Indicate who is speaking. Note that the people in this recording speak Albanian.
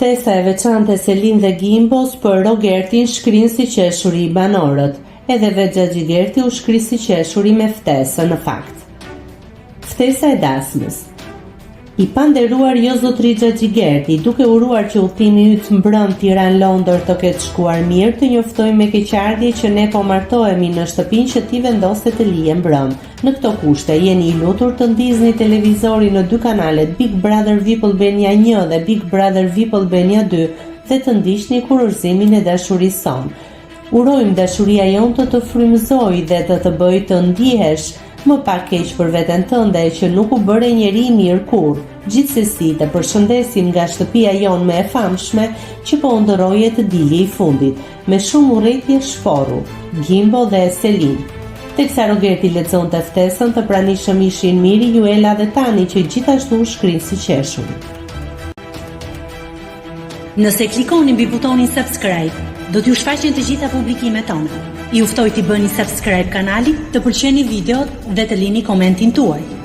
Speaker 1: Ftesa e veçantë e Selin dhe Gimbos për Rogertin shkrin së qeshuri banorët. Edhe vetë Xhaxhi Gerti u shkri së qeshuri me ftesën në fakt. Ftesa e dasmës. I panderuar jo zotri Xhaxhi Gerti, duke uruar që udhëtimi yt mbrëmë Tiranë-Londër të ketë shkuar mirë, të njoftojmë me keqardhje që ne po martohemi në shtëpinë që ti vendose të lije mbrëmë. Në këto kushte, jeni i lutur të ndizni televizorin në dy kanalet Big Brother Vip Albania 1 dhe Big Brother Vip Albania 2 dhe të ndiqni kurorëzimin e dashurisë sonë. Urojmë dashuria jonë të të frymëzojë dhe të të bëjë të ndihesh më pak keq për veten tënde që nuk u bëre njeri i mirë kurrë. Gjithsesi, të përshëndesim nga shtëpia jonë më e famshme që po ëndërroje të dilje i fundit. Me shumë urrejtje shporru. Gimbo dhe Selin. Teksa Rogerti lexonte ftesën, të pranishëm ishin Miri, Juela dhe Tani që gjithashtu u shkrinë së qeshuri.
Speaker 2: Nëse klikoni mbi butonin subscribe, do t'ju shfaqen të gjitha publikimet tona. Ju ftoj t'i bëni subscribe kanalit, të pëlqeni videot dhe të lini komentin tuaj.